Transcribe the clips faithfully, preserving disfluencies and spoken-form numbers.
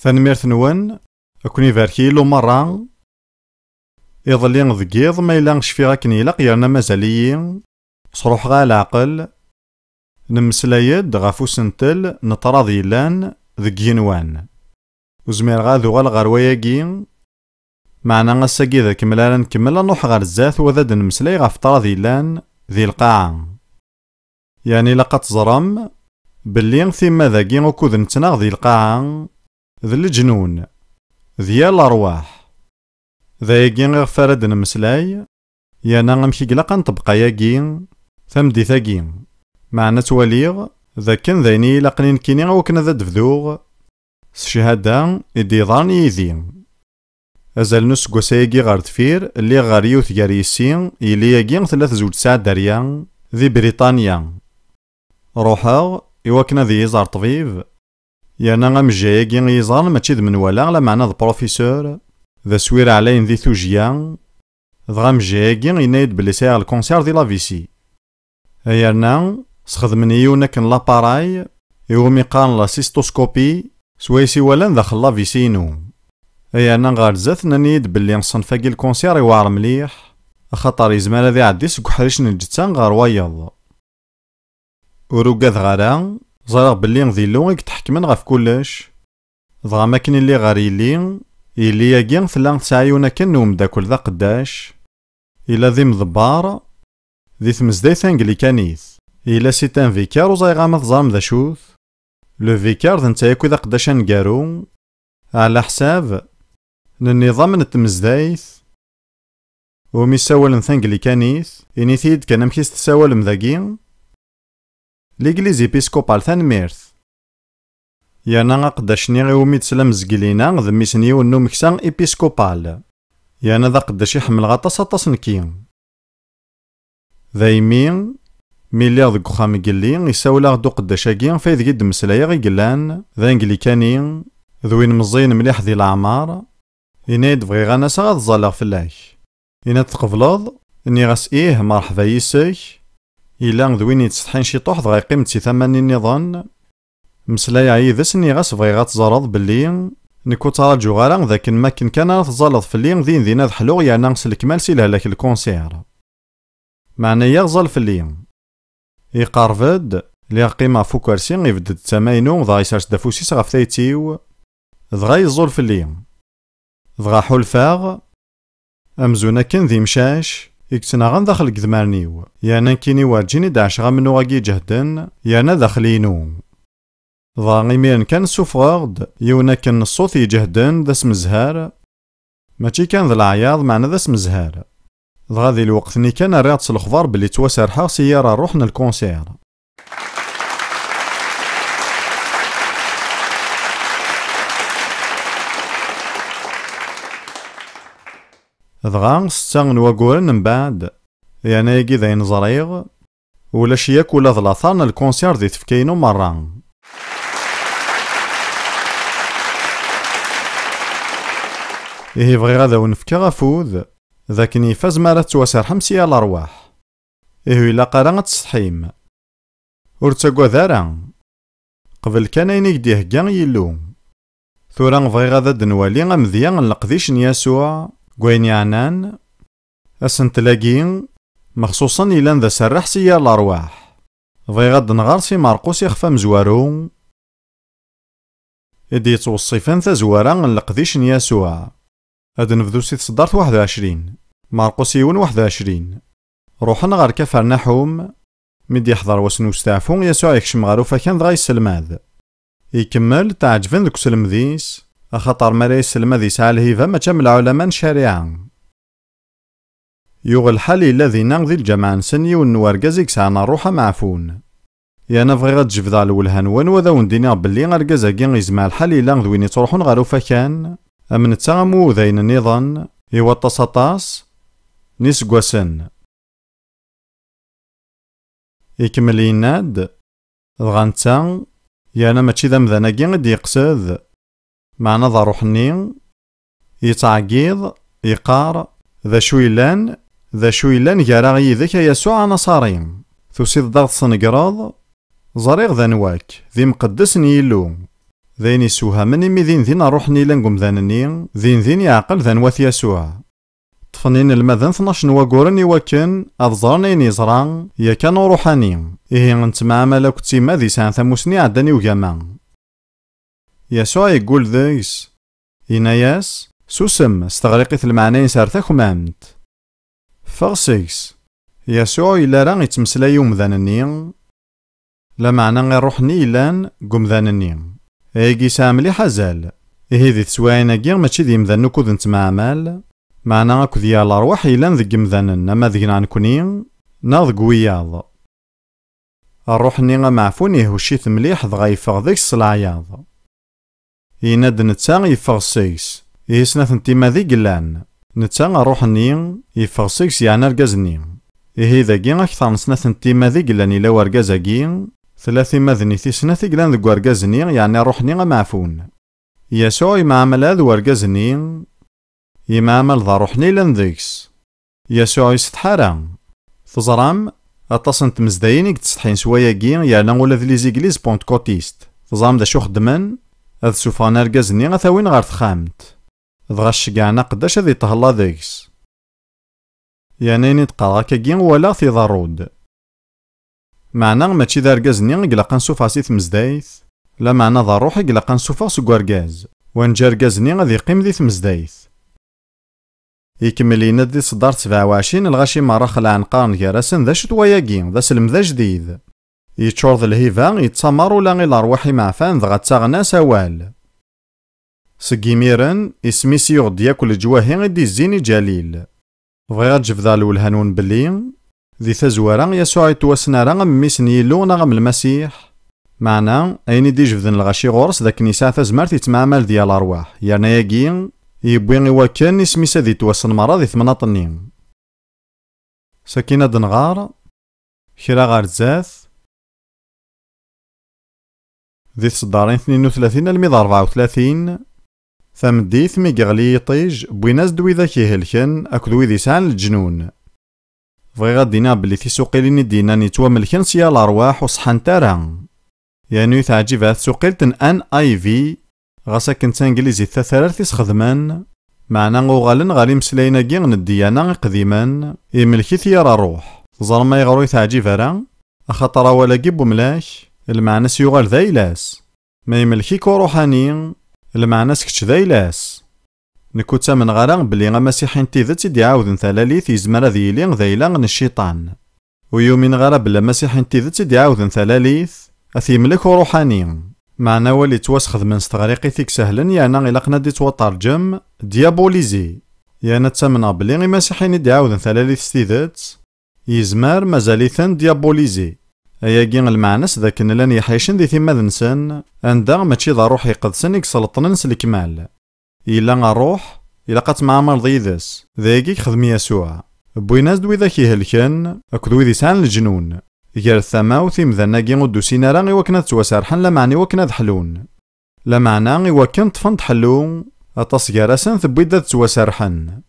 Tanemmirt-nwen, ad ken-ibarek Yillu merra. Iḍelli deg yiḍ, ma yella cfiɣ akken ilaq, yerna mazal-iyi sruḥeɣ-as leɛqel. Nemmeslay-d ɣef usentel n ṭṭrad yellan deg yigenwan. Ur zmireɣ ad uɣaleɣ ɣer wayagi, meɛna ass-agi d akemmel ara nkemmel, ad nruḥ ɣer zdat, u ad d-nemmeslay ɣef ṭṭrad yellan di lqaɛa. Yeɛni ilaq ad teẓrem belli timmad-agi ukud nettnaɣ di lqaɛa d leǧnun, d yir lerwaḥ. D ayagi iɣef ara d-nemmeslay, yerna amek i ilaq ad nṭebbeq ayagi, tameddit-agi. Meɛna ttwaliɣ d akken d ayen i ilaqen i nekkini i wakken ad d-bduɣ s cchada i d-yeḍran yid-i. Azal n useggas-agi ɣer deffir, lliɣ ɣer yiwet gar yessi, yelli-agi tella tezweǧ tesɛa dderya di Briṭanya. Ruḥeɣ i wakken ad iyi-iẓer ṭṭbib, yerna amejjay-agi i yi-iẓran mačči d menwala, lameɛna d professeur, d aswir ɛlayen di tujjya, dɣa amejjay-agi yenna-yi-d belli sɛiɣ lkanser di la vessie. Yerna sxedmen-iyi yiwen akken lapparay iwumi qqaren la cystoscopie, swayes i walan daxel la vessie-inu. Yerna ɣer zdat nnan-iyi-d belli ṣṣenf-agi lkanser iweɛer mliḥ, axaṭer yezmer ad iɛeddi seg uḥric n lǧetta ɣer wayeḍ. Ur ugadeɣ ara, ẓriɣ belli d Illu i yetḥekmen ɣef kullec. Dɣa mi akken i lliɣ ɣer yelli, yelli-agi tella tesɛa yiwen akken n umeddakel d aqeddac, yella d imḍebber di tmezdayt tanglikanit. Yella c'est un vicaire, ur ẓriɣ ma teẓram d acu-t. Le vicaire d netta yakk i d aqeddac aneggaru, ɛla ḥsab n nniḍam n tmezdayt. Umi ssawalen tanglikanit, init-iyi-d kan amek i s-tessawalem dagi? L'église épiscopale, tanemmirt. Yerna aqeddac-nni iwumi d-teslam zgelina d mmi-s n yiwen n umeksa épiscopal. Yerna d aqeddac i ḥemmleɣ aṭas, aṭas nekki. Daymi, mi lliɣ deg uxxam n yelli, issawel-aɣ-d uqeddac-agi ɣef aydeg i d-mmeslayeɣ i yellan d anglikani, d win meẓẓiyen mliḥ di leɛmer, yenna-yi-d: "Bɣiɣ a Nasser ad ẓẓalleɣ fell-ak." Yenna-d: "Tqebleḍ?" Nniɣ-as: "Ih, merḥba yis-k." Yella d win yettsetḥin ciṭuḥ, dɣa yeqqim-d si tama-nni nniḍen. Mmeslayeɣ yid-s, nniɣ-as: "Bɣiɣ ad teẓreḍ belli nekk ur ttraǧuɣ ara d akken makken kan ara teẓẓaleḍ fell-i, din din ad ḥluɣ yerna s lekmal si lehlak lkunṣir. Meɛna-yaɣ ẓẓal fell-i." Iqerreb-d, lliɣ qqimeɣ ɣef ukersi, ibedd-d d tama-inu, dɣa isers-d afus-is ɣef tayet-iw, dɣa yeẓẓul fell-i. Dɣa ḥulfaɣ amzun akken d imcac i yettnaɣen daxel n yedmaren-iw, yerna nekkini werǧin i d-ɛecceɣ amennuɣ-agi iǧehden, yerna daxel-inu. Dɣa imiren kan ssufɣeɣ-d yiwen akken n ṣṣut iǧehden d asmezhar, mačči kan d leɛyaḍ, meɛna d asmezhar. Dɣa di lweqt-nni kan rriɣ-d s lexbar belli ttwaserḥeɣ si yir ṛṛuḥ n lkunṣir. Dɣa setta n waguren mbeɛd, yerna ayagi d ayen ẓriɣ, ulac yakk ula d later n lkunṣir di tfekka-inu merra. Ihi bɣiɣ ad awen-fkeɣ afud d akken ifaz mi ara tettwaserḥem si yal ṛṛwaḥ. Ihi ur ilaq ara ad tessetḥim. Ur ttagad ara. Qbel kan ayen i k-d-ihegga Yillu. Tura bɣiɣ ad d-nwali amedya n leqdic n Yasuɛ deg wayen yeɛnan asentel-agi, mexṣuṣen yellan d aserreḥ si yal ṛṛwaḥ. Bɣiɣ ad d-nɣer si Merqus ixef amezwaru i d-yettweṣṣifen tazwara n leqdic n Yasuɛ. Ad nebdu si tseddart waḥed u ɛecrin, Merqus yiwen waḥed u ɛecrin. Ruḥen ɣer Kafernaḥum, mi d-yeḥḍer wass n usteɛfu, Yasuɛ yekcem ɣer ufakan dɣa yesselmad. Ikemmel, tɛeǧben deg uselmed-is, axaṭer mi ara yesselmad yesɛa lhiba mačči am lɛulama n ccariɛa. Yuɣ lḥal yella dinna di lǧameɛ-nsen yiwen n urgaz i yesɛan ṛṛuḥ ameɛfun. Yerna bɣiɣ ad d-jebdeɣ lwelha-nwen, u ad awen-d-iniɣ belli argaz-agi yezmer lḥal yella d win yettruḥun ɣer ufakan, am netta am wudayen nniḍen, i waṭas aṭas n yiseggasen. Ikemmel yenna-d: "Dɣa netta, yerna mačči d amdan-agi i d-yeqsed, meɛna d ṛṛuḥ-nni, yettɛeggiḍ, yeqqar: 'D acu yellan, d acu yellan gar-aɣ yid-k, a Yasuɛ Anaṣari? Tusiḍ-d ad ɣ-tesnegreḍ? Ẓriɣ d anwa-k, d imqeddes n Yillu, d D ayen yessewhamen imi din din ṛṛuḥ-nni yellan deg umdan-nni, din din yeɛqel d anwa-t Yasuɛ. Ṭṭfen inelmaden tnac n waguren i wakken ad ẓren ayen yeẓra yakan uṛuḥani. Ihi, nettemɛamal akked timmad yesɛan tamusni iɛeddan i ugama. Yasuɛ yeggul deg-s. Yenna-yas, susem, s teɣriqit lmeɛna-ines ar takmamt. Ffeɣ seg-s. Yasuɛ ur yelli ara yettmeslay i umdan-nni, lameɛna i ṛṛuḥ-nni yellan deg umdan-nni. Ayagi yesɛa mliḥ azal. Ihi di teswiɛin-agi mačči d yemdanen ukud nettemɛamal, meɛna akked yir lerwaḥ yellan deg yemdanen ama deg-neɣ nekni, neɣ deg wiyaḍ. Ṛṛuḥ-nni ameɛfun ihucc-it mliḥ dɣa yeffeɣ deg-s s leɛyaḍ. Yenna-d netta yeffeɣ seg-s, ihi snat n timmad i yellan. Netta ṛṛuḥ-nni yeffeɣ seg-s yeɛni argaz-nni. Ihi dagi akteṛ n snat n timmad i yellan ila urgaz-agi, tella timmad-nni tis snat i yellan deg urgaz-nni yeɛni ṛṛuḥ-nni ameɛfun. Yasuɛ yemɛamal d urgaz-nni, yemɛamal d ṛṛuḥ-nni yellan deg-s. Yasuɛ ur isetḥa ara. Teẓram, aṭas n tmezdayin i yettsetḥin s wayagi, yerna ula d les églises pentecôtistes. Teẓram d acu xeddmen? Ad ssufɣen argaz-nni ad t-awin ɣer texxamt. Dɣa ceggɛen aqeddac ad iṭhella deg-s. Yeɛni ayen i d-qqareɣ akkagi walaɣ-t iḍerru-d. Meɛna mačči d argaz-nni i ilaq ad nessufeɣ si tmezdayt, lameɛna d ṛṛuḥ i ilaq ad nessufeɣ seg urgaz, wa neǧǧa argaz-nni ad iqqim di tmezdayt. Ikemmel yenna-d di tseddart sebɛa u ɛecrin, lɣaci merra xelɛen qqaren gar-asen d acu-t wayagi, d aselmed ajdid. Yeččur d lhiba, yettamar ula i lerwaḥ imeɛfan dɣa ttaɣen-as awal. Seg imiren, isem-is yuɣ-d yakk leǧwahi i d-izzin i Ǧalil. Bɣiɣ ad jebdeɣ lwelha-nwen belli, di tazwara, Yasuɛ ur yettwassen ara am mmi-s n Yillu neɣ am Lmasiḥ. Meɛna, ayen i d-ijebden lɣaci ɣur-s d akken yesɛa tazmert yettemɛamal d yal ṛṛwaḥ, yerna ayagi, yewwi i wakken isem-is ad yettwassen merra di temnaḍt-nni. Sakin ad nɣer kra ɣer zdat. Di tseddarin tnin u tlatin almi d rebɛa u tlatin, tameddit mi yeɣli yiṭij, wwin-as-d widak ihelken akked wid yesɛan leǧnun. Bɣiɣ ad d-iniɣ belli tisuqilin i d-yennan yettwamelken s yal ṛṛwaḥ ur ṣeḥḥant ara. Yernu teɛǧib-aɣ tsuqilt n N I V, ɣas akken d tanglizit tatarart i s-xedmen, meɛna uɣalen ɣer imeslayen-agi n ddiyana iqdimen, imelk-it yir ṛṛuḥ. Teẓram ayɣer ur teɛǧib ara? Axaṭer awal-agi n umlak, lmeɛna-s yuɣal d ayla-s. Ma imelk-ik uṛuḥani, lmeɛna-s kečč d ayla-s. Nekk ur ttamneɣ ara belli amasiḥi n tidet i d-iɛawden talalit yezmer ad yili d ayla n cciṭan. Ur yumineɣ ara belli amasiḥi n tidet i d-iɛawden talalit, ad t-yemlek uṛuḥani. Meɛna awal yettwasxedmen s teɣriqit i isehlen yerna ilaqen ad d-ittwaṭerǧem diaboliser. Yerna ttamneɣ belli imasiḥiyen i d-iɛawden talalit s tidet, yezmer mazal-iten diaboliser. Ayagi lmeɛna-s d akken llan yeḥricen di timmad-nsen, anda mačči d ṛṛuḥ iqedsen i iselṭnen s lekmal. Yella ṛṛuḥ, ilaq ad temɛamaleḍ yid-s. D ayagi i yexdem Yasuɛ. Wwin-as-d widak ihelken akked wid yesɛan leǧnun. Gret tamawt, imdanen-agi ur d-usin ara i wakken ad ttwaserḥen, lameɛna i wakken ad ḥlun. Lameɛna i wakken ṭṭfen-d ḥellu, aṭas gar-asen tewwi-d ad ttwaserḥen.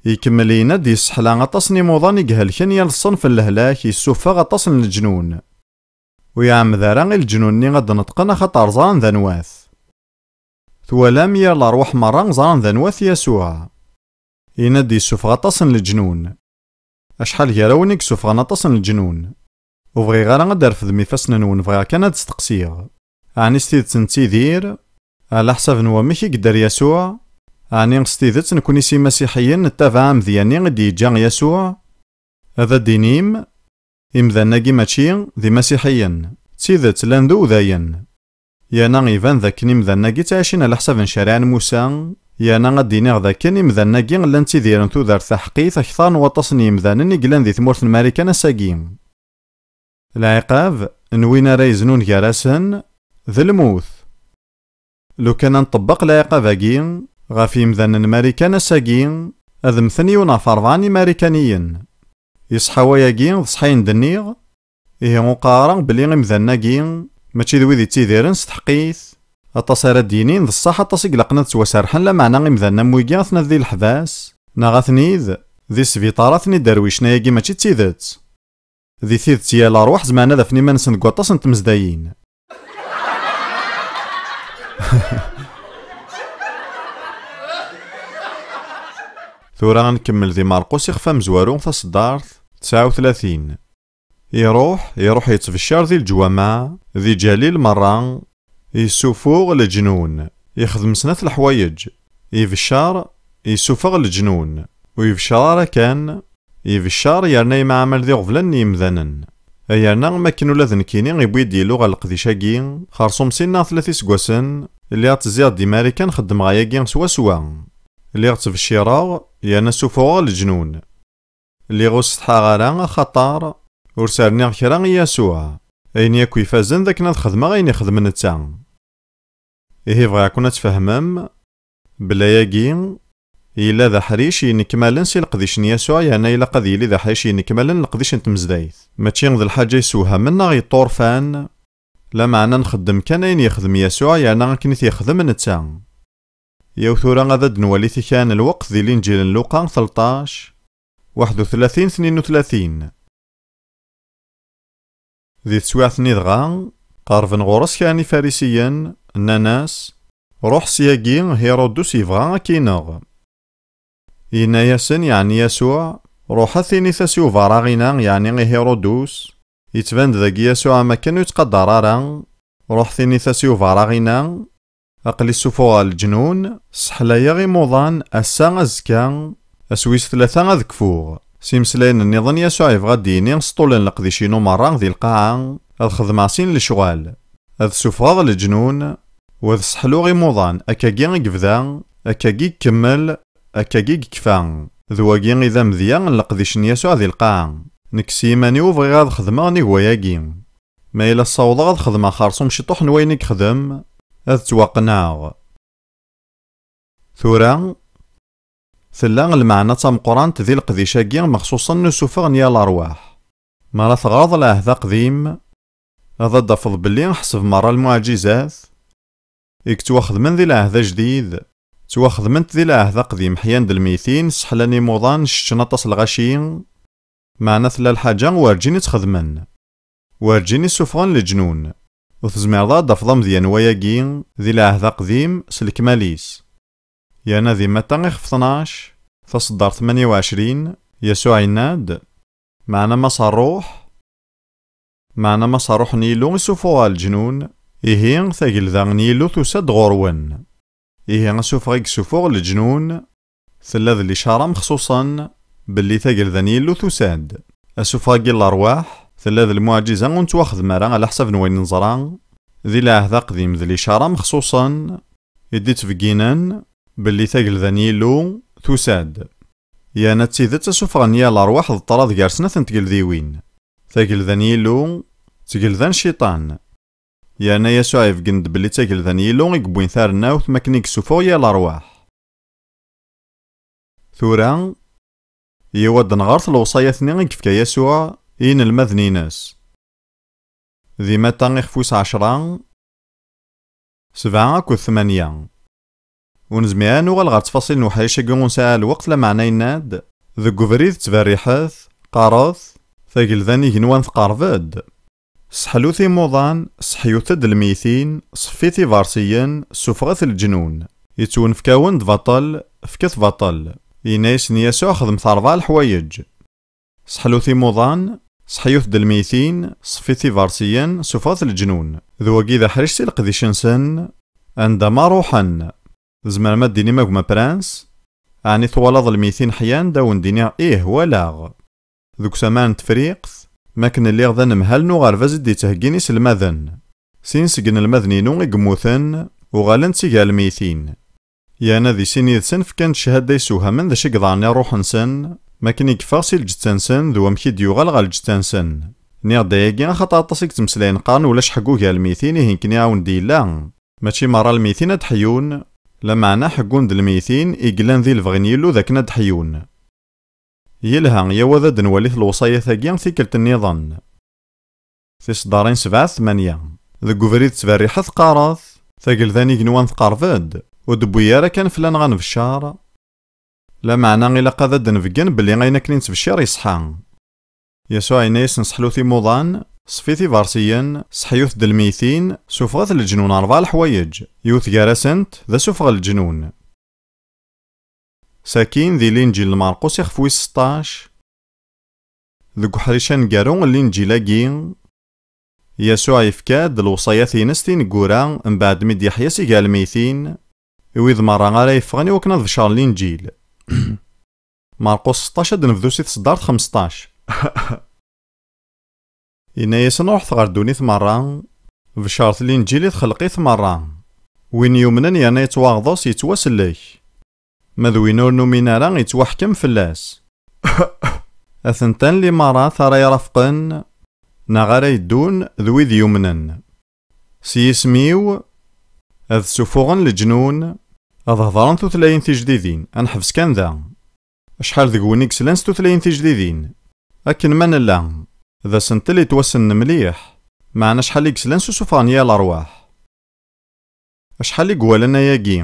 Ikemmel yenna-d yesseḥla aṭas n imuḍan i ihelken yal ṣṣenf n lehlak, yessuffeɣ aṭas n leǧnun. Ur iɛemmed ara i leǧnun-nni ad d-neṭqen axaṭer ẓran d anwa-t. Twalam yir lerwaḥ merra ẓran d anwa-t Yasuɛ. Yenna-d yessuffeɣ aṭas n leǧnun. Acḥal gar-awen i yessuffɣen aṭas n leǧnun? Ur bɣiɣ ara ad d-refdem ifassen-nwen, bɣiɣ kan ad d-steqsiɣ. Ɛni s tidet nettidir? Ɛla ḥsab n wamek i yedder Yasuɛ? Ɛni s tidet nekni s imasiḥiyen nettabaɛ amedya-nni i d-yeǧǧa Yasuɛ? Ad d-tinim, imdanen-agi mačči d imasiḥiyen. D tidet, llan d udayen. Yerna iban d akken imdanen-agi ttɛicin ɛla ḥsab n ccariɛa n Musa, yerna ad d-iniɣ d akken imdanen-agi llan ttidiren tudert taḥeqqit akteṛ n waṭas n yimdanen i yellan di tmurt n Marikan ass-agi. Lɛiqab n win ara yeznun gar-asen d lmut. Lukan ad nṭebbeq lɛiqab-agi ɣef yimdanen n Marikan ass-agi, ad mmten yiwen ɣef rebɛa n Imarikaniyen. Iṣeḥḥa wayagi d ṣṣeḥ ayen d-nniɣ? Ihi ur qqareɣ ara belli imdanen-agi mačči d wid yettidiren s teḥqit. Aṭas ara d-yinin d ṣṣeḥ, aṭas i ilaqen ad ttwaserḥen, lameɛna imdanen am wigi ad ten-ad di leḥbas, neɣ ad ten-id di sbiṭarat n iderwicen, ayagi mačči d tidet. Di tidet, yal ṛṛwaḥ zemren ad afen iman-nsen deg waṭas n tmezdayin. Tura ad nkemmel di Marqus ixef amezwaru taṣeddart tesɛa u tlatin. Iruḥ, iruḥ yettbeccar di leǧwameɛ, di Ǧalil merra, yessufuɣ leǧnun, ixdem snat leḥwayeǧ, ibeccar, yessufeɣ leǧnun, ur ibeccer ara kan, ibeccar yerna yemɛamal d iɣeblan n yimdanen. Yerna am akken ula d nekkini iwwi-d Yillu ɣer leqdic-agi, xerṣum sin neɣ tlata iseggasen, lliɣ ttezziɣ-d di Marikan xeddmeɣ ayagi swaswa. Lliɣ ttbeccireɣ, yerna ssufuɣeɣ leǧnun. Lliɣ ur setḥaɣ ara, axaṭer ur s-rniɣ kra i Yasuɛ. Ayen yakk ifazen d akken ad xedmeɣ ayen ixdem netta. Ihi bɣiɣ-ken ad tfehmem belli ayagi yella d aḥric yenekmalen si leqdic n Yasuɛ, yerna ilaq ad yili d aḥric yenekmalen n leqdic n tmezdayt. Mačči d lḥaǧa yessewhamen neɣ yeṭṭurfan, lameɛna nxeddem kan ayen yexdem Yasuɛ, yerna akken i t-yexdem netta. Yaw tura ad d-nwali tikka n lweqt di Linǧil n Luqa tleṭṭac, waḥed u tlatin, tnin u tlatin. Di teswiɛt-nni dɣa, qerben ɣur-s kra n ifarisiyen, nnan-as: "Ruḥ syagi, Hirudus yebɣa ad k-ineɣ." Yenna-yasen, yeɛni Yasuɛ: "Ruḥet init-as i uberraɣ-inna, yeɛni i Hirudus, yettban-d dagi Yasuɛ am akken ur yettqadar ara, ruḥet init-as i uberraɣ-inna, aql-i ssufuɣeɣ leǧnun, sseḥlayeɣ imuḍan, ass-a, azekka, ass wis tlata ad kfuɣ." S imeslayen nniḍen Yasuɛ yebɣa ad d-yini: "Sṭulen leqdic-inu merra di lqaɛa, ad xedmeɣ sin lecɣal, ad ssufɣeɣ leǧnun, u ad sseḥluɣ imuḍan, akkagi i yebda, akkagi i ikemmel, akkagi i yekfa." D wagi i d amedya n leqdic n Yasuɛ di lqaɛa. Nekk s yiman-iw bɣiɣ ad xedmeɣ nnig wayagi. Ma yella ssawḍeɣ ad xedmeɣ xerṣum ciṭuḥ n wayen i yexdem, ad ttwaqenɛeɣ. Tura, tella lmeɛna d tameqqrant di leqdic-agi mexṣuṣen n usufeɣ n yal arwaḥ. Mi ara teɣreḍ Lɛehd Aqdim, ad d-tafeḍ belli ḥseb merra lmuɛǧizat i yettwaxedmen di Lɛehd Ajdid, ttwaxedment di Lɛehd Aqdim, ḥyan-d lmeytin, sseḥlan imuḍan, ceččen aṭas lɣaci, meɛna tella lḥaǧa werǧin i tt-xedmen. Werǧin i ssufɣen leǧnun. U tezmireḍ ad d-tafeḍ amedya n wayagi di Lɛehd Aqdim s lekmal-is. Yerna di Matta ixef tnac, taṣeddart tmanya u ɛecrin, Yasuɛ yenna-d: "Meɛna Mass Ṛṛuḥ, meɛna Mass Ṛṛuḥ n Yillu isufuɣ ɣer leǧnun, ihi tagelda n Yillu tusa-d ɣur-wen." Ihi asufeɣ i yessufuɣ leǧnun, tella d licara mexṣuṣen belli tagelda n Yillu tusa-d. Asufeɣ-agi n lerwaḥ, tella d lmuɛǧiza ur nettwaxdem ara ɛla ḥsab n wayen neẓra. Di Lɛehd Aqdim d licara mexṣuṣen i d-ittbegginen belli tagelda n Yillu tusa-d. Yerna d tidet, asufeɣ n yal lerwaḥ d ṭṭrad gar snat n tgeldiwin. Tagelda n Yillu d tgelda n Cciṭan. Yerna Yasuɛ ibeggen-d belli d tagelda n Yillu i yewwin tarennawt mi akken i yessufuɣ yal lerwaḥ. Tura, yiwa ad nɣer lewṣayat-nni i yefka Yasuɛ i yinelmaden-ines. Di Matta ixef wis ɛecra, sebɛa akked tmanya. Ur nezmir ara nuɣal ɣer ttfaṣil n uḥric-agi ur nesɛi ara lweqt, lameɛna yenna-d: "Deg ubrid ttberriḥet, qqaret: Tagelda n igenwan tqerreb-d. Seḥlut imuḍan, seḥyut-d lmeytin, ṣeffit iberṣiyen, ssufɣet leǧnun. Yettwenfk-awen-d baṭel, fket baṭel." Yenna-yasen Yasuɛ: "Xedmet rebɛa leḥwayeǧ. Seḥlut imuḍan, seḥyut-d lmeytin, ṣeffit iberṣiyen, ssufɣet leǧnun." D wagi d aḥric si leqdic-nsen, anda ma ruḥen. Tzemrem ad d-tinim a gma Prans, ɛni twalaḍ lmeytin ḥyan-d? Ad wen-d-iniɣ ih, walaɣ. Deg usamar n Tefriqt, mi akken lliɣ d anemhal n uɣerbaz i d-yettheggin iselmaden, sin seg inelmaden-inu i yemmuten, uɣalen d tigar lmeytin. Yerna di sin yid-sen fkan-d cchada yessewhamen d acu i yeḍran i ṛṛuḥ-nsen, mi akken i yeffeɣ si lǧetta-nsen d wamek i d-yuɣal ɣer lǧetta-nsen. Nniɣ-d ayagi axaṭer aṭas i yettmeslayen qqaren ulac ḥeggu gar lmeytin, ihi nekkni a wen-d-yella. Mačči merra lmeytin ad d-ḥyun, lameɛna ḥeggun-d lmeytin i yellan di lebɣi n Yillu d akken ad d-ḥyun. Yelha, yaw ad d-nwali lewṣayat-agi tikkelt nniḍen. Tiseddarin sebɛa d tmanya. Deg ubrid ttberriḥet, qqaret: Tagelda n igenwan tqerreb-d, ur d-tewwi ara kan fell-aneɣ ad nbeccer, lameɛna ilaq ad d-nbeggen belli ayen akken i nettbeccir yeṣḥa. Yasuɛ yenna-yasen: "Seḥlut imuḍan, ṣfit iberṣiyen, seḥyut-d lmeytin, sufɣet leǧnun. Rebɛa leḥwayeǧ, yiwet gar-asent d asufeɣ n leǧnun. Sakin di Linǧil n Marqus ixef wis seṭṭac, deg uḥric aneggaru n Linǧil-agi, Yasuɛ yefka-d lewṣayat-ines tineggura mbeɛd mi d-yeḥya si gar lmeytin, i wid merra ara yeffɣen i wakken ad becren Linǧil. Marqus seṭṭac, ad d-nebdu si tseddart xemseṭṭac. Yenna-yasen: "Ruḥet ɣer ddunit merra, becret Linǧil i txelqit merra. Win yumnen yerna yettwaɣḍes, yettwasellek. Ma d win ur numin ara, yettwaḥkem fell-as." Atentan limarat ara irafqen, neɣ ara yeddun d wid yumnen. S yisem-iw, ad ssufuɣen leǧnun, ad hedren tutlayin tijdidin, ad neḥbes kan da. Acḥal deg-wen i yeslan s tutlayin tijdidin? Akken ma nella, d asentel yettwassnen mliḥ, meɛna acḥal i yeslan s usufeɣ n yal ṛwaḥ? Acḥal i iwalan ayagi?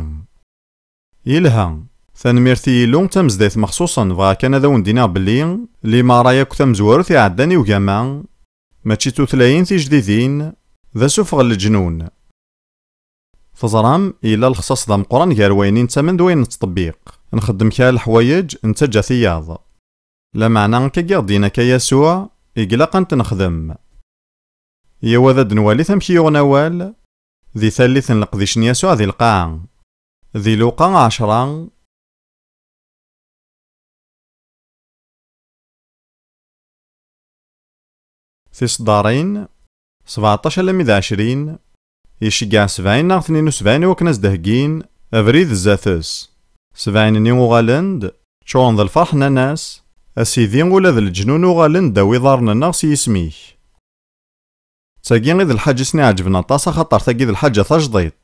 Yelha. Tanemmirt i Yillu d tamezdayt mexṣuṣen, bɣiɣ kan ad awen-d-iniɣ belli limaṛa yakk tamezwarut iɛeddan i ugama, mačči d tutlayin tijdidin, d asufeɣ n leǧnun. Teẓram, yella lexṣaṣ d ameqqran gar wayen i nettamen d wayen nettṭebbiq. Nxeddem kra leḥwayeǧ, nettaǧǧa tiyaḍ. Lameɛna akka i ɣ-d-yenna akka Yasuɛ, i ilaq ad t-nexdem. Yaw ad d-nwali amek i yuɣen awal, di tallit n leqdic n Yasuɛ di lqaɛa. Di Luqa ɛecra, tiseddarin, sbeɛṭac alammi d ɛecrin, iceggeɛ sebɛin neɣ tnin u sebɛin i wakken ad s-d-heggin abrid zdat-s. Sebɛin-nni uɣalen-d, ččuren d lferḥ, nnan-as: "A Sidi, ula d leǧnun uɣalen ddaw iḍarren-nneɣ s yisem-ik." D tagi i d lḥaǧa i sen-iɛeǧben aṭas, axaṭer tagi d lḥaǧa tajdiṭ.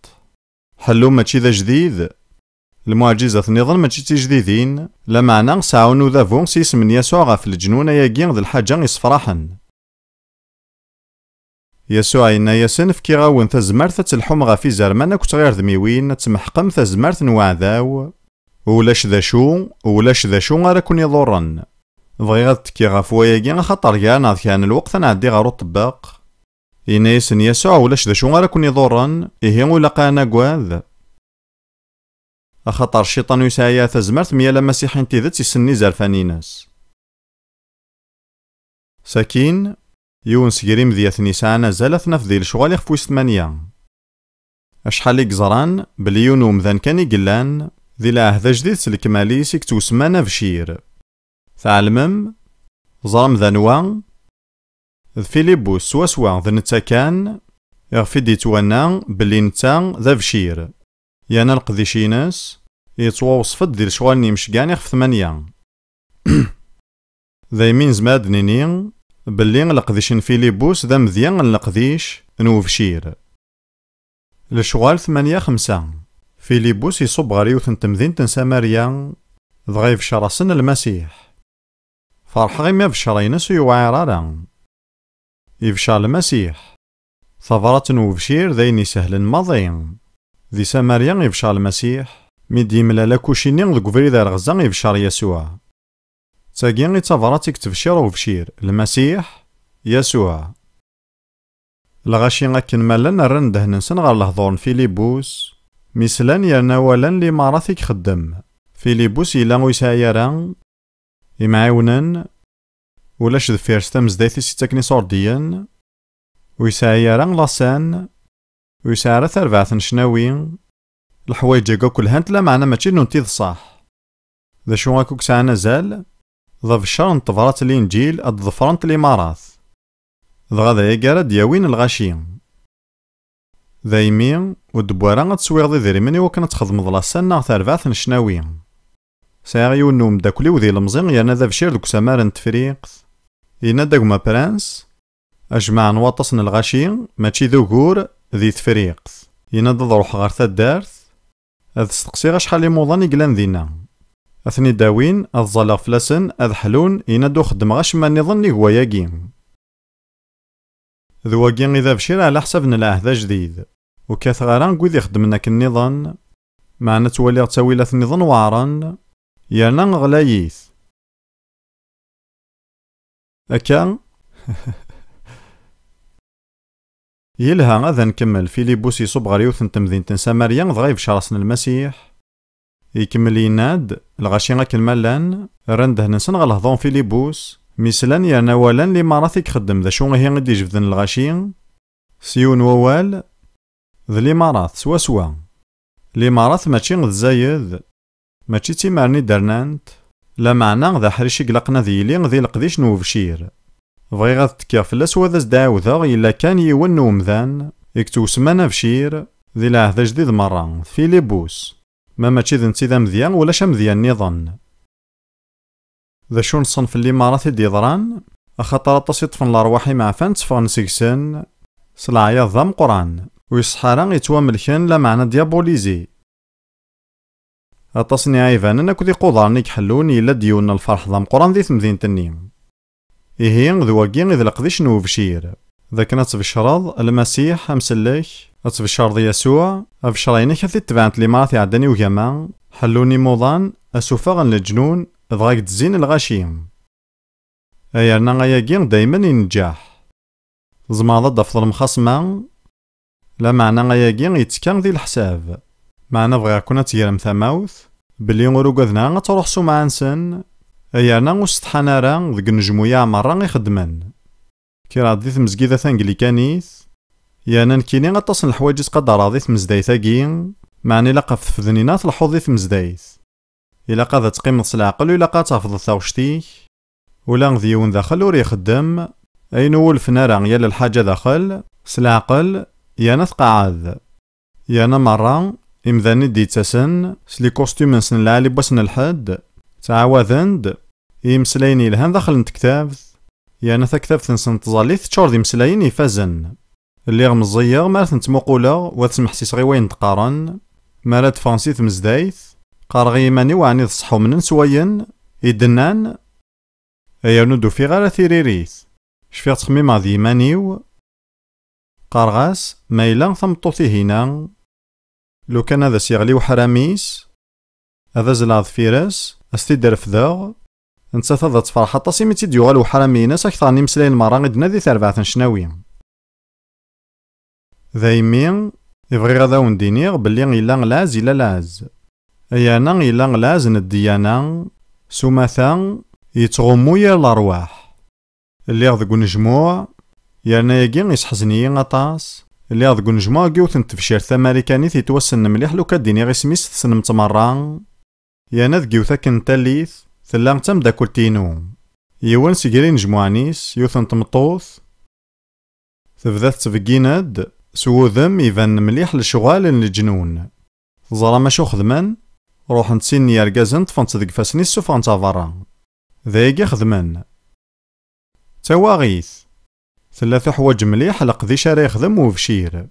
Ḥellu mačči d ajdid, lmuɛǧizat nniḍen mačči d tijdidin, lameɛna sɛun udabu s yisem n Yasuɛ ɣef leǧnun, ayagi d lḥaǧa yessefraḥen. Yasuɛ yenna-yasen: "Fkiɣ-awen tazmert ad telḥum ɣef izerman akked tɣirdmiwin, ad tmeḥqem tazmert n weɛdaw. Ulac d acu, ulac d acu ara ken-iḍurren." Bɣiɣ ad tekkiɣ ɣef wayagi, axaṭer gar-aneɣ d kra n lweqt ad nɛeddi ɣer uṭebbeq. Yenna-yasen Yasuɛ: "Ulac d acu ara ken-iḍurren, ihi ur ilaq ara ad nagad. Axaṭer cciṭan ur yesɛi ara tazmert, mi yal amasiḥi n tidet issnen izerfan-ines." Sakin, yiwen seg yimedyaten yesɛan azal ad t-naf di Lecɣal ixef wis tmanya. Acḥal i yeẓran belli yiwen umdan kan i yellan, di lɛehd ajdid s lekmal-is i yettwasemman Abcir. Tɛelmem? Teẓram d anwa? D Filibus swaswa, d netta kan iɣef i d-yettwanna belli netta d abcir. Yerna leqdic-ines yettwawṣef-d di Lecɣal n Yimceggɛen ixef tmanya. Daymi nezmer ad d-nini belli leqdic n Filibus d amedya n leqdic n ubcir. Lecɣal tmanya xemsa. Filibus iṣubb ɣer yiwet n temdint n Samarya, dɣa ibeccer-asen Lmasiḥ. Ferḥeɣ imi abeccer-ines ur yewɛir ara. Ibeccer Lmasiḥ. Tabrat n ubcir d ayen isehlen maḍi. Di Samarya ibeccer Lmasiḥ, mi d-yemlal akuci-nni deg ubrid ar Ɣza ibeccer Yasuɛ. D tagi i d tabrat i yettbecciṛ ubcir, Lmasiḥ, Yasuɛ. Lɣaci akken ma llan rran ddehn-nsen ɣer lehdur n Filibus, mi slan yerna walan limaṛat i ixeddem. Filibus yella ur yesɛi ara imɛiwnen, ulac deffir-s tamezdayt i s-ittaken iṣurdiyen, ur yesɛi ara lasan, ur yesɛi ara tarbaɛt n ccnawi. Leḥwayeǧ-agi akk lhant, lameɛna mačči nnunt i d ṣṣeḥ. D acu akk i yesɛan azal? D abeccer n tebrat, Linǧil, ad d-ḍefrent limaṛat. Dɣa d ayagi ara d-yawin lɣaci. Daymi, ur d-wwi ara ad teswiɣeḍ idrimen i wakken ad txedmeḍ lasan neɣ tarbaɛt n ccnawi. Sɛiɣ yiwen n umeddakel-iw d ilemẓi yerna d abcir deg usamar n Tefriqt. Yenna-d a gma Prince, ajmaɛ n waṭas n lɣaci mačči d ugur di Tefriqt. Yenna-d ad ruḥeɣ ɣer taddart, ad steqsiɣ acḥal imuḍan i yellan dinna. Ad ten-id-awin, ad ẓalleɣ fell-asen, ad ḥlun, yenna-d ur xeddmeɣ acemma nniḍen nnig wayagi. D wagi i d abcir ɛla ḥsab n lɛehd ajdid. Ur kkateɣ ara deg wid ixeddmen akken nniḍen, meɛna ttwaliɣ ttawilat nniḍen weɛren, yerna ɣlayit. Akka, Yelha, ad nkemmel. Filibus iṣubb ɣer yiwet n temdint n Samarya, dɣa ibeccer-asen Lmasiḥ. Ikemmel yenna-d, lɣaci akken ma llan, rran ddehn-nsen ɣer lehdur n Filibus, mi slan yerna walan limarat i ixeddem, d acu ihi i d-ijebden lɣaci? S yiwen wawal, d limarat, swaswa. Limarat mačči d zzayed, mačči d timerni d-rnant, lameɛna d aḥric i ilaqen ad yili di leqdic n ubcir. Bɣiɣ ad tekkiɣ fell-as u ad as-d-ɛiwdeɣ, yella kan yiwen n umdan i yettwesman Abcir di lɛehd ajdid merra, d Filibus. Ma mačči d netta i d amedya, ulac amedya nniḍen. D acu n ṣṣenf n limarat i d-yeḍran? Axaṭer aṭas i ṭṭfen lerwaḥ imeɛfan tteffɣen seg-sen s leɛyaḍ d ameqqran, ur iṣeḥḥa ara yettwamelken, lameɛna dyabulizi. Aṭas n iɛibanen akked iqudaren i iḥellun, yella-d yiwen n lferḥ d ameqqran di temdint-nni. Ihi, d wagi i d leqdic n ubcir, d akken ad tbecreḍ Lmasiḥ amsellek, ad tbecreḍ Yasuɛ, abecra-inek ad t-id-tebɛent limarat iɛeddan i ugama, ḥellun imuḍan, asufeɣ n leǧnun, dɣa deg-d zzin lɣaci. Ay yerna ayagi daymen ineǧǧaḥ. Tzemreḍ ad d-tafeḍ lemxasma, lameɛna ayagi yettekka di leḥsab. Meɛna bɣiɣ-ken ad tegrem tamawt belli ur ugaden ara ad truḥ sumɛa-nsen, ay yerna ur setḥan ara deg unejmuyaɛ merra i xeddmen. Kkreɣ-d di tmezgida tanglikanit, yerna nekkini aṭas n leḥwayeǧ i ttqadareɣ di tmezdayt-agi, meɛna ilaq ɣef tfednin-a telḥuḍ di tmezdayt. Ilaq ad teqqimeḍ s leɛqel u ilaq ad tafeḍ taɣect-ik. Ula d yiwen daxel ur ixeddem, ayen ur wulfen ara yal lḥaǧa daxel, s leɛqel, yerna tqeɛɛed. Yerna merra, imdanen i d-yettasen, s likustumen-nsen lɛali n wass n lḥedd, ttɛawaden-d, i yimeslayen yelhan daxel n tektabt, yerna taktabt-nsen n tẓallit teččur d imeslayen ifazen. Lliɣ meẓẓiyeɣ mi ara ten-ttmuquleɣ u ad smeḥsiseɣ i wayen d-qqaren. Mi ara d-ffɣen si tmezdayt, qqareɣ i yiman-iw ɛni d ṣṣeḥ umnen s wayen i d-nnan? Ay yernu ur d-ufiɣ ara tiririt. Cfiɣ ttxemmimeɣ d yiman-iw. Qqareɣ-as, ma yella tameṭṭut-ihina, lukan ad as-yeɣli uḥrami-s, ad azzleɣ deffir-s, ad s-t-id-refdeɣ, nettat ad tefreḥ aṭas imi tt-id-yuɣal uḥrami-ines akteṛ n imeslayen merra i d-tenna di terbaɛt n ccnawi. Daymi, i bɣiɣ ad awen-d-iniɣ belli yella lɛez, yella lɛez. Ay yerna yella lɛez n ddiyana, s umata, yettɣummu yir lerwaḥ. Lliɣ deg unejmuɛ, yerna ayagi yesseḥzen-iyi aṭas. Lliɣ deg unejmuɛ deg yiwet n tebcirt tamarikanit yettwassnen mliḥ, lukan ad d-iniɣ isem-is tessnem-tt merra. Yerna deg yiwet akken n tallit, tella d tameddakelt-inu. Yiwen seg yir inejmuɛen-is, yiwet n tmeṭṭut, tebda tettbeggin-d s wudem ibanen mliḥ lecɣal n leǧnun. Teẓram acu xedmen? Ruḥen-d sin n yergazen, ṭṭfen-tt deg ifassen-is, ssufɣen-tt ɣer berra. D ayagi i xedmen. D tawaɣit. Tella tuḥwaǧ mliḥ leqdic ara yexdem ubcir.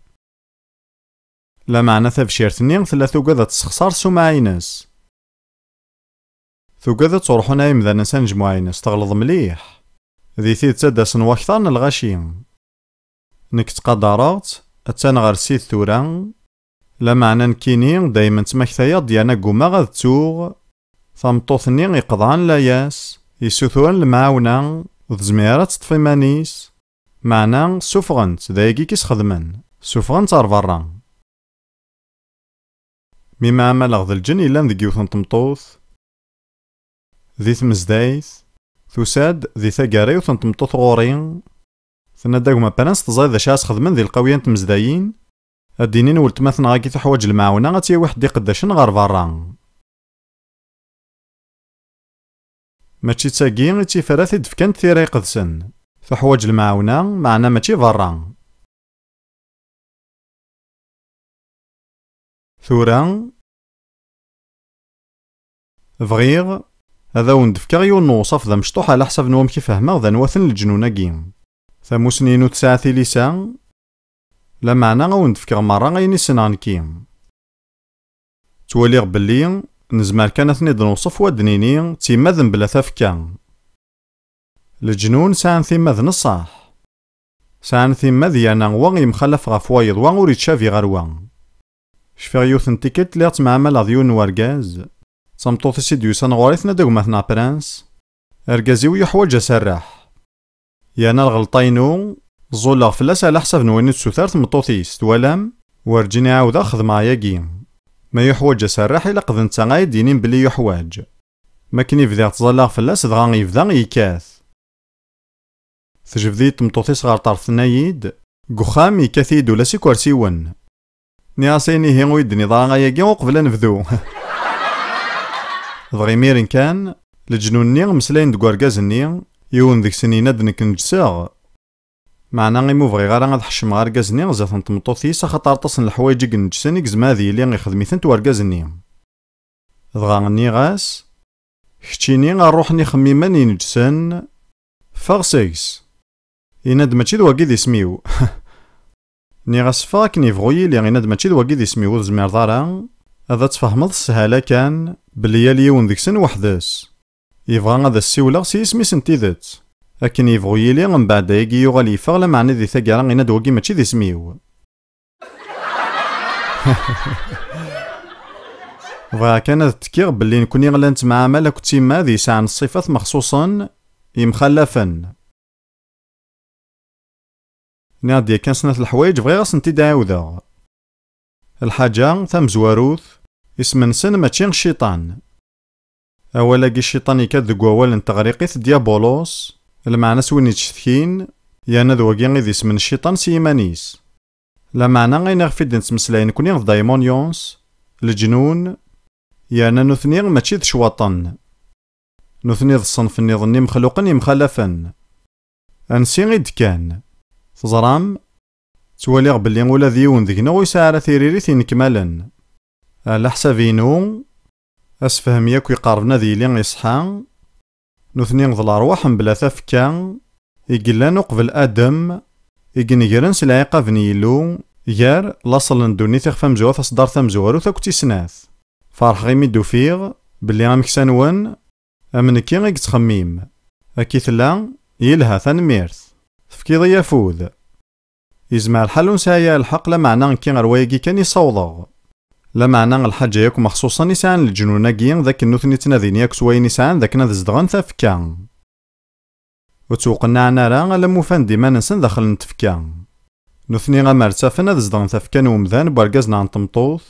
Lameɛna tabcirt-nni tella tugad ad tessexṣar ssumɛa-ines. Tugad ad ttruḥun yimdanen s anejmuɛ-ines, teɣleḍ mliḥ. Di tidet ad d-asen wakteṛ n lɣaci. Nekk ttqadareɣ-tt, attan ɣer Ssid tura. Lameɛna nekkini daymen ttmaktayeɣ-d yerna ggumaɣ ad ttuɣ. Tameṭṭut-nni iqeḍɛen layas, yessuturen lemɛawna, ur tezmir ara ad teṭṭef iman-is. Meɛna ssufɣen-tt, d ayagi i s-xedmen. Ssufɣen-tt ɣer berra. Mi mɛamaleɣ d lǧen yellan deg yiwet n tmeṭṭut di tmezdayt, tusa-d di taggara yiwet n tmeṭṭut ɣur-i, tenna-d: "A gma Prince, teẓriḍ d acu ara s-xedmen di lqawya n tmezdayin? Ad d-inin weltma-tneɣ-agi tuḥwaǧ lemɛawna, ad tt-yawi ḥedd iqeddacen ɣer berra." Mačči d tagi i d tifrat i d-fkant tira iqedsen. Tuḥwaǧ lemɛawna, meɛna mačči berra. Tura, bɣiɣ ad awen-d-fkeɣ yiwen n uwṣaf d amecṭuḥ ɛla ḥsab n wamek i fehmeɣ d anwa-ten leǧnun-agi. Tamusni-inu tesɛa tilisa, lameɛna ad awen-d-fkeɣ merra ayen i ssneɣ nekki. Ttwaliɣ belli nezmer kan ad ten-id-newṣef u ad d-nini d timmad mebla tafekka. Leǧnun sɛan timmad n ṣṣeḥ. Sɛan timmad yerna wa yemxalaf ɣef wayeḍ, wa ur yettcabi ɣer wa. Cfiɣ yiwet n tikkelt lliɣ ttemɛamaleɣ d yiwen n wergaz, d tameṭṭut-is i d-yusan ɣur-i, tenna-d: "A gma-tneɣ Prince, argaz-iw yuḥwaǧ aserreḥ." Yerna lɣelṭa-inu, Ẓẓulleɣ fell-as ɛla ḥsab n wayen i d-tessuter tmeṭṭut-is, twalam? Werǧin i ɛawdeɣ xedmeɣ ayagi. Ma yuḥwaǧ aserreḥ, ilaq d netta ay d-yinin belli yuḥwaǧ. Mi akken i bdiɣ ttẓallaɣ fell-as, dɣa yebda yekkat. Tejbed-iyi-d tmeṭṭut-is ɣer ṭṭerf, tenna-yi-d: "Deg uxxam, yekkat-iyi-d ula s ikersiwen." Nniɣ-as ayen ihi ur yi-d-tenniḍ ara ayagi uqbel ad nebdu? Dɣa imiren kan, leǧnun-nni mmeslayen deg urgaz-nni, yiwen deg-sen yenna-d: "Nekk neǧseɣ." Meɛna imi ur bɣiɣ ara ad ḥeccmeɣ argaz-nni zdat n tmeṭṭut-is, axaṭer aṭas n leḥwayeǧ i ineǧsen i yezmer ad yili ixdem-itent urgaz-nni. Dɣa nniɣ-as: "Keččini a ṛṛuḥ n ixemmimen ineǧsen, ffeɣ seg-s." Yenna-d: "Mačči d wagi d isem-iw." Nniɣ-as: "Ffeɣ akken yebɣu yili." Yenna-d: "Mačči d wagi d isem-iw, ur tezmireḍ ara. Ad ad-tfehmeḍ s sshala kan belli yal yiwen deg-sen weḥd-s. Yebɣa ad as-ssiwleɣ s yisem-is n tidet. Akken yebɣu yili, mbeɛd ayagi yuɣal yeffeɣ, lameɛna di taggara yenna-d: 'Wagi mačči d isem-iw.'" Bɣiɣ kan ad ttekkiɣ belli nekni la nettemɛamal akked timmad yesɛan ṣṣifat mexṣuṣen yemxallafen. Nniɣ-d yakan snat leḥwayeǧ bɣiɣ ad sent-id-ɛiwdeɣ. Lḥaǧa tamezwarut, isem-nsen mačči cciṭan. Awal-agi cciṭan yekka-d deg wawal n teɣriqit diabolos, lmeɛna-s win yettcetkin, yerna d wagi i d isem n cciṭan s yiman-is. Lameɛna ayen iɣef i d-nettmeslay nekni d daimonyons, leǧnun, yerna nutni mačči d ccwaṭen. Nutni d ṣṣenf nniḍen n imexluqen yemxalafen. Ansi i d-kkan? Teẓram? Ttwaliɣ belli ula d yiwen deg-neɣ ur yesɛi ara tiririt inekmalen. Ɛla ḥsab-inu, asefhem yakk iqerben ad yili iṣeḥḥa. Nutni d lerwaḥ mebla tafekka, i yellan uqbel Adem, i inegren s lɛiqab n Yillu, gar laṣel n ddunit ixef amezwaru taṣeddart tamezwarut akked tis snat. Ferḥeɣ imi d-ufiɣ belli ameksa-nwen, am nekki i yettxemmim. Akka i tella? Yelha, tanemmirt. Tefkiḍ-iyi afud. Yezmer lḥal ur nesɛi ara lḥeqq, lameɛna nekki ɣer wayagi kan i ssawḍeɣ. Lameɛna lḥaǧa yakk mexṣuṣen i sɛan leǧnun-agi, d akken nutni ttnadin yakk s wayen i sɛan d akken ad zedɣen tafekka. Ur ttwqennaɛen ara alamma ufan-d iman-nsen daxel n tfekka. Nutni amer ttafen ad zedɣen tafekka n umdan n wergaz neɣ n tmeṭṭut,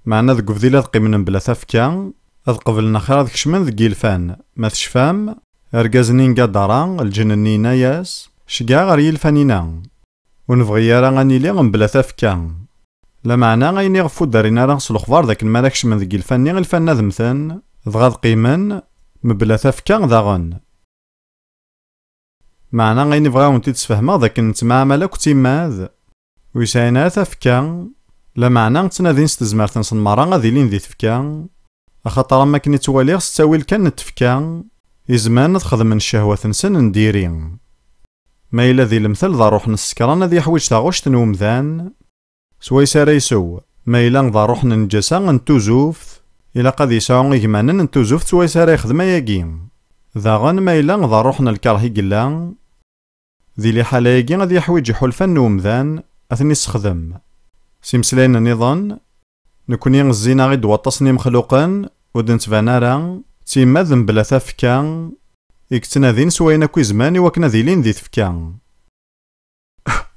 meɛna deg ubdil ad qqimen mebla tafekka, ad qeblen axir ad kecmen deg yilfan. Ma tecfam, argaz-nni n Gadara, lǧen-nni yenna-yas: "Ceggɛeɣ ɣer yilfan-ina. Ur nebɣi ara ad nili mebla tafekka." Lameɛna ayen iɣef ur d-rrin ara s lexbar d akken mi ara kecmen deg yilfan-nni, ilfan-nni ad mmten, dɣa ad qqimen mebla tafekka daɣen. Meɛna ayen i bɣiɣ ad wen-t-id-sfehmeɣ d akken nettemɛamal akk d timmad ur yesɛin ara tafekka, lameɛna ttnadin s tezmert-nsen merra ad ilin di tfekka, axaṭer am wakken i ttwaliɣ s ttawil kan n tfekka i zemren ad xedmen ccehwat-nsen n diri. Ma yella di lemtel d ṛṛuḥ n ssekran ad yeḥwiǧ taɣect n umdan, swayes ara isew. Ma yella d ṛṛuḥ n lǧasa n tuzuft, ilaq ad yesɛu igmanen n tuzuft swayes ara yexdem ayagi. Daɣen ma yella d ṛṛuḥ n lkeṛh i yella, di liḥala-agi ad yeḥwiǧ iḥulfan n umdan ad ten-issexdem. S imeslayen nniḍen, nekni zzin-aɣ-id waṭas n imexluqen ur d-nettban ara, d timmad mebla tafekka, i yettnadin s wayen akk izemren i wakken ad ilin di tfekka.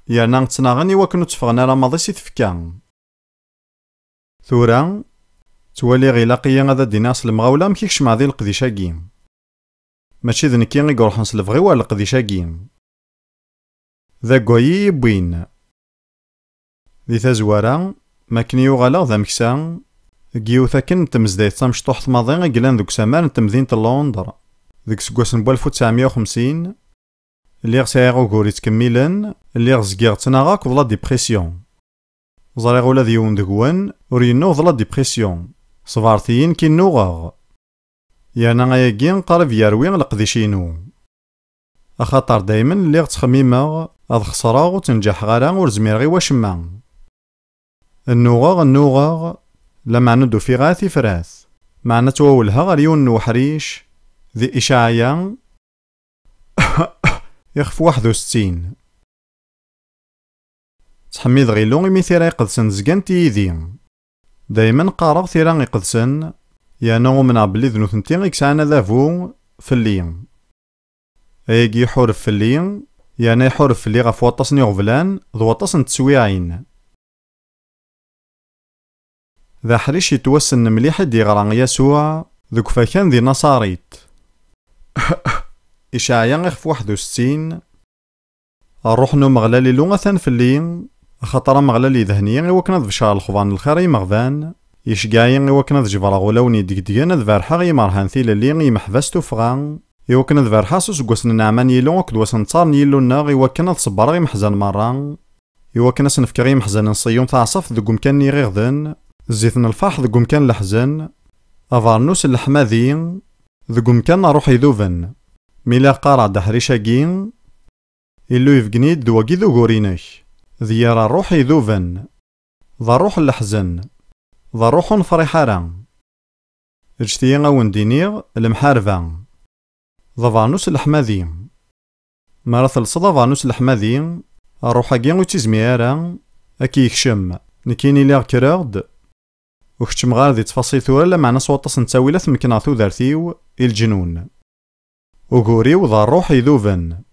Yerna ttnaɣen i wakken ur tteffɣen ara maḍi si tfekka. Tura, ttwaliɣ ilaq-iyi ad d-iniɣ s lemɣawla amek i kecmeɣ di leqdic-agi. Mačči d nekki i iruḥen s lebɣi-w ar leqdic-agi. D agay i yi-wwin. Di tazwara, mi akken i uɣaleɣ d ameksa, deg yiwet akken n tmezdayt tamecṭuḥt maḍi i yellan deg usamar n temdint n Londres, deg useggas n walef u tesɛemya u xemsin, lliɣ sɛiɣ ugur yettkemmilen, lliɣ zgiɣ ttnaɣeɣ akked la dépression. Ẓriɣ ula d yiwen deg-wen ur yennuɣ d la dépression. Ṣebret-iyi, nekki nnuɣeɣ. Yerna ayagi qrib yerwi leqdic-inu. Axaṭer daymen lliɣ ttxemmimeɣ ad xesreɣ, ur ttneǧaḥeɣ ara, ur zmireɣ i wacemma. Nnuɣeɣ, nnuɣeɣ, lameɛna ur d-ufiɣ ara tifrat. Meɛna ttwawelheɣ ar yiwen n uḥric di Icɛaya, ixef waḥed u settin. Ttḥemmideɣ Illu imi tira iqedsen zgant yid-i. Daymen qqareɣ tira iqedsen, yerna umneɣ belli d nutenti i yesɛan adabu fell-i. Ayagi iḥureb fell-i, yerna iḥureb fell-i ɣef waṭas n iɣeblan d waṭas n teswiɛin. D aḥric yettwassnen mliḥ i d-yeɣra Yasuɛ deg ufakan di Naṣarit. Icɛaya ixef waḥed u settin. Ṛṛuḥ n Umeɣlal Illu atan fell-i, axaṭer Ameɣlal yedhen-iyi i wakken ad becreɣ lexbar n lxir i yimeɣban, iceggeɛ-iyi i wakken ad jebreɣ ulawen yeddegdgen, ad berrḥeɣ i yimerhan tilelli, i yimeḥbas tuffɣa, i wakken ad berrḥeɣ s useggas n nneɛma n Yillu akked wass n ttar n Yillu-nneɣ, i wakken ad ṣebbreɣ imeḥzan merra, i wakken ad sen-fkeɣ i yimeḥzanen n Ṣiyun taɛṣabt deg umkan-nni iɣiɣden, zzit n lferḥ deg umkan n leḥzen, abernus n leḥmadi deg umkan n ṛṛuḥ iduben. Mi lliɣ qqareɣ-d aḥric-agi, Illu yebgen-iyi-d d wagi d ugur-inek, d yir ṛṛuḥ iduben, d ṛṛuḥ n leḥzen, d ṛṛuḥ ur nefṛiḥ ara. Ǧǧet-iyi a wen-d-iniɣ lemḥarba d abernus n leḥmadi. Mi ara telseḍ abernus n leḥmadi, ṛṛuḥ-agi ur tt-izmir ara ad k-yekcem. Nekkini lliɣ kkreɣ-d, ur keččmeɣ ara di ttfaṣil tura, lameɛna s waṭas n ttawilat mekneɣ tudert-iw i leǧnun. Ugur-iw d ṛṛuḥ iduben.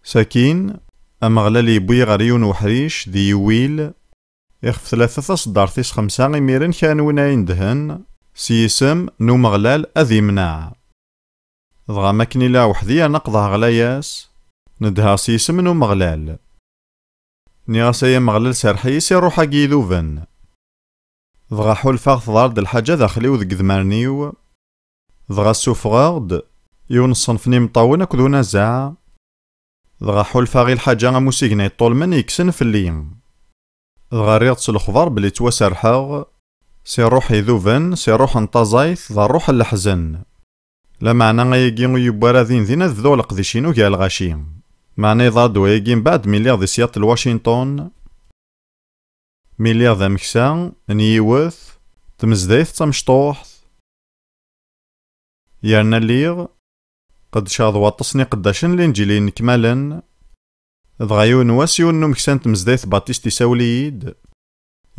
Sakin, Ameɣlal yewwi ɣer yiwen uḥric d yiwwil, ixef tlata taṣeddart tis xemsa, imiren kra n win ay indhen s yisem n Umeɣlal ad imneɛ. Dɣa mi akken illa weḥd-i yerna qeḍɛeɣ layas, nedheɣ s yisem n Umeɣlal. Nniɣ-as: "Ay Ameɣlal, serreḥ-iyi si ṛṛuḥ-agi iduben." Dɣa ḥulfaɣ tḍar-d lḥaǧa daxel-iw deg idmaren-iw, dɣa ssufɣeɣ-d yiwen n ṣṣenf n imeṭṭawen akked unazaɛ, dɣa ḥulfaɣ i lḥaǧa am usigna yeṭṭulmen yekksen fell-i. Dɣa rriɣ-d s lexbar belli ttwaserḥeɣ si ṛṛuḥ iduben, si ṛṛuḥ n taẓayt, d ṛṛuḥ n leḥzen. Lameɛna ayagi ur yewwi ara din din ad bduɣ leqdic-inu gar lɣaci. Meɛna yeḍra-d wayagi mbeɛd mi lliɣ di Seattle, Washington, mi lliɣ d ameksa n yiwet tmezdayt d tamecṭuḥt, yerna lliɣ qeddceɣ d waṭas n iqeddacen n Linǧil yenekmalen. Dɣa yiwen wass, yiwen n umeksa n tmezdayt Baptist isawel-iyi-d,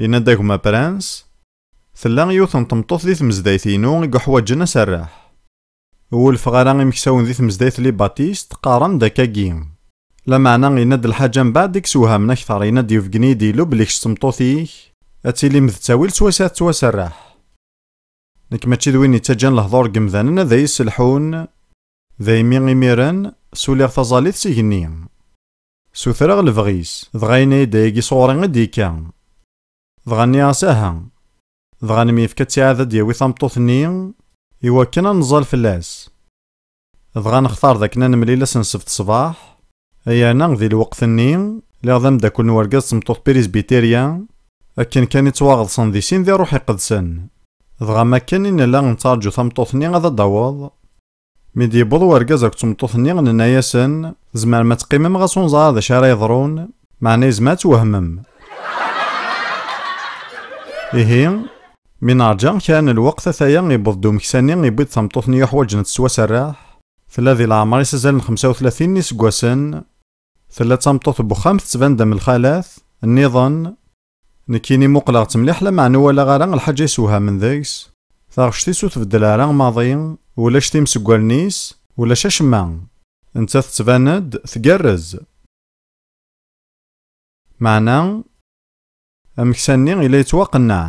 yenna-d: "A gma Prince, tella yiwet n tmeṭṭut di tmezdayt-inu i yuḥwaǧen aserreḥ. Ur wulfeɣ ara imeksawen di tmezdayt Les Baptistes qqaren-d akkagi." Lameɛna yenna-d lḥaǧa mbeɛd i yesewhamen akteṛ, yenna-d: "Yebgen-iyi-d Yillu belli kečč d tmeṭṭut-ik ad tilim d ttawil ttwasa tettwaserreḥ." Nekk mačči d win yettaǧǧan lehdur n yemdanen ad iyi-sselḥun, daymi imiren suliɣ taẓallit s igenni. Sutreɣ lebɣi-s, dɣa yenna-yi-d ayagi sɣur-i i d-yekka. Dɣa nniɣ-as: "Aha." Dɣa nemyefka ttiɛad ad d-yawi tameṭṭut-nni i wakken ad neẓẓal fell-as. Dɣa nextar d akken ad nemlil ass n ssebt ṣṣbeḥ, yerna di lweqt-nni lliɣ d ameddakel n urgaz d tmeṭṭut pirisbitirya, akken kan i ttwaɣeḍsen di sin di Ṛṛuḥ Iqedsen. Dɣa makken i nella nettraǧu tameṭṭut-nni ad d-taweḍ. Mi d-yewweḍ urgaz akked tmeṭṭut-nni, nenna-yasen: "Tzemrem ad teqqimem ɣas ur neẓri ara d acu ara yeḍrun, meɛna yezmer ad twehmem." Ihi, mi nerǧa kra n lweqt, ataya yewweḍ-d umeksa-nni, yewwi-d tameṭṭut-nni yuḥwaǧen ad tettwaserreḥ. Tella di leɛmer-is azal n xemsa u tlatin n yiseggasen. Tella d tameṭṭut n wexxam, tettban-d am lxalat nniḍen. Nekkini muqleɣ-tt mliḥ, lameɛna ur walaɣ ara lḥaǧa yessewhamen deg-s. Taɣect-is ur tbeddel ara maḍi, ulac times deg wallen-is, ulac acemma. Nettat tettban-d tgerrez. Meɛna, ameksa-nni yella yettwaqenneɛ.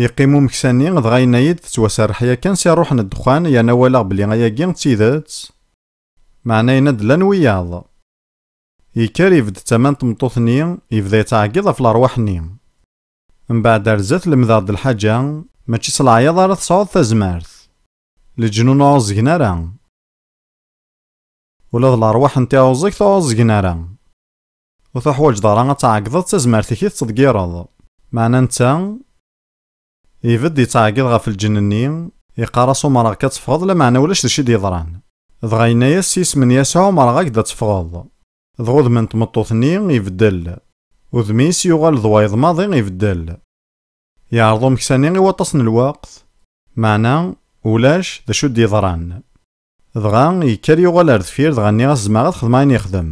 Yeqqim umeksa-nni, dɣa yenna-yi-d tettwaserreḥ yakan si ṛṛuḥ n ddexxan, yerna walaɣ belli ayagi d tidet. Meɛna yenna-d llan wiyaḍ. Yekker ibedd tama n tmeṭṭut-nni, yebda yettɛeggiḍ ɣef lerwaḥ-nni. Mbeɛd ar zdat lemdeɣ-d lḥaǧa, mačči s leɛyaḍ ara tesɛuḍ tazmert. Leǧnun ur ɛuẓẓgen ara. Ula d lerwaḥ n tiɛuẓẓegt ur ɛuẓẓgen ara. Ur tuḥwaǧeḍ ara ad tɛeggdeḍ d tazmert-ik i tettḍeggireḍ. Meɛna netta, ibedd yettɛeggiḍ ɣef lǧenn-nni, yeqqar-as: "Umreɣ-k ad teffɣeḍ, lameɛna ulac d acu i d-yeḍran." Dɣa yenna-yas s yisem n Yasuɛ: "Umreɣ-ak-d ad teffɣeḍ." Dɣa udem n tmeṭṭut-nni ibeddel. Udem-is yuɣal d wayeḍ maḍi ibeddel. Yeɛreḍ umeksa-nni i waṭas n lweqt, meɛna ulac d acu i d-yeḍran. Dɣa yekker yuɣal ar deffir, dɣa nniɣ-as: "Zemreɣ ad xedmeɣ ayen yexdem."